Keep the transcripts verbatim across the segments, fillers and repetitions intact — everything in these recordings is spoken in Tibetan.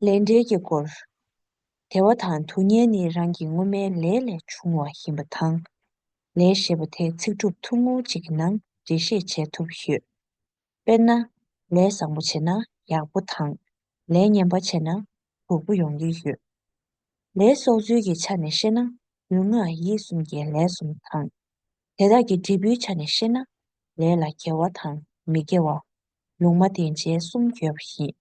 དེ་འདྲའི་གི་སྐོར། བདེ་བ་དང་སྡུག་བསྔལ་ནི་རང་གི་སྔོན་མའི་ལས་ལས་བྱུང་བ་ཡིན་པ་དང་། ལས་ཞེས་པ་དེ་ཚིག་གྲུབ་ཐུང་ངུ་གཅིག་གི་ནང་འགྲེལ་བཤད་བྱེད་ཐུབ་ཡོད། དཔེར་ན། ལས་བཟང་པོ་བྱས་ན་ཡག་པོ་དང་། ལས་ངན་པ་བྱས་ན་སྡུག་པོ་ཡོང་གི་ཡོད། ལས་གསོག་ཚུལ་གྱི་ཆ་ནས་བཤད་ན། ལུས་ངག་ཡིད་གསུམ་གྱི་ལས་གསུམ་དང་། དེ་དག་གི་འབྲས་བུའི་ཆ་ནས་བཤད་ན། ལས་ལ་དགེ་བ་དང་མི་དགེ་བ། ལུང་མ་བསྟན་བྱའི་གསུམ་ཡོད་པ་ཡིན།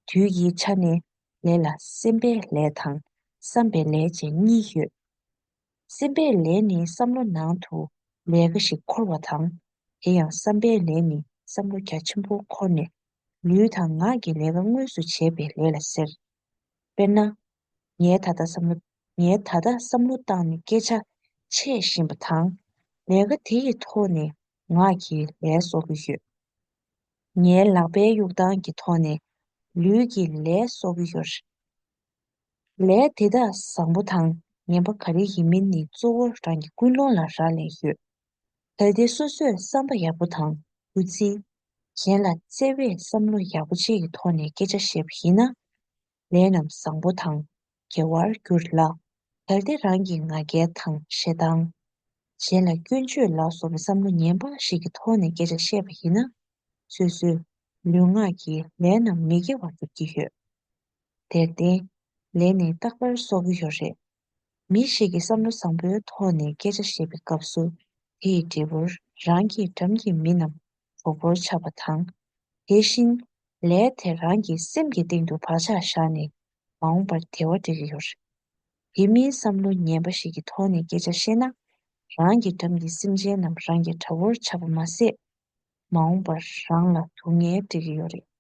དུས་ཀྱི་ཆ་ནས་ལས་ལ་སེམས་པའི་ལས་དང་བསམ་པའི་ལས་བཅས་གཉིས་ཡོད། སེམས་པའི་ལས་ནི་བསམ་བློ་ནང་དུ་ལས་ཀ་ཞིག་འཁོར་བ་དང་། དེ་ཡང་བསམ་པའི་ལས་ནི་བསམ་བློ་རྒྱ་ཆེན་པོ་འཁོར་ནས་ལུས་དང་ངག་གི་ལས་ཀ་དངོས་སུ་བྱེད་པའི་ལས་ལ་ཟེར། དཔེར་ན། ངས་ད་ལྟ་བསམ་བློ། ངས་ད་ལྟ་བསམ་བློ་བཏང་ནས་སྐད་ཆ་འཆད་བཞིན་པ་དང་། ལས་ཀ་དེ་ཡི་ཐོག་ནས་ངག་གི་ལས་གསོག་གི་ཡོད། ངའི་ལག་པའི་གཡུག་སྟངས་ཀྱི་ཐོག་ནས་ལུས་ཀྱི་ལས་གསོག་གི་ཡོད། ལས་དེ་དག་བཟང་པོ་དང་ངན་པ་ག་རེ་ཡིན་མིན་ནི་གཙོ་བོ་རང་གི་ཀུན་སློང་ལ་རག་ལས་ཡོད། གལ་ཏེ་སོ་སོས་བསམ་པ་ཡག་པོ་དང་ཀུན་གཟིགས། གཞན་ལ་བརྩེ་བས་བསམ་བློ་ཡག་པོ་བཅས་ཀྱི་ཐོག་ནས་སྐད་ཆ་བཤད་པ་ཡིན་ན། ལས་རྣམས་བཟང་པོ་དང་དགེ་བར་འགྱུར་ལ། གལ་ཏེ་རང་གི་ང་རྒྱལ་དང་ཞེ་སྡང་། གཞན་ལ་སྐྱོན་བརྗོད་ལ་སོགས་པའི་བསམ་བློ་ངན་པ་ཞིག་གི་ཐོག་ནས་སྐད་ཆ་བཤད་པ་ཡིན་ན། སོ་སོའི་ལུས་ངག་གི་ལས་རྣམས་མི་དགེ་བར་འགྱུར་གྱི་ཡོད། དེར་བརྟེན། ལས་ནི་རྟག་པར་གསོག་གི་ཡོད་རེད། མི་ཞིག་གིས་བསམ་བློ་བཟང་པོའི་ཐོག་ནས་སྐད་ཆ་བཤད་པའི་སྐབས་སུ། དེ་ཡི་འབྲས་བུར་རང་གི་འགྲམ་གྱི་མི་རྣམས་གྲོགས་པོར་ཆགས་པ་དང་། དེ་བཞིན། ལས་དེ་རང་གི་སེམས་ཀྱི་སྟེང་དུ་བག་ཆགས་བཞག་ནས་མ་འོངས་པར་བདེ་བ་སྒྲིག་གི་ཡོད་རེད། དེ་མིན་བསམ་བློ་ངན་པ་ཞིག་གི་ཐོག་ནས་སྐད་ཆ་བཤད་ན། རང་གི་འགྲམ་གྱི་སེམས་ཅན་རྣམས་རང་གི་དགྲ་བོར་ཆགས་པ་མ་ཟད། མ་འོངས་པར་རང་ལ་སྡུག་བསྔལ་སྤྲད་ཀྱི་ཡོད་རེད།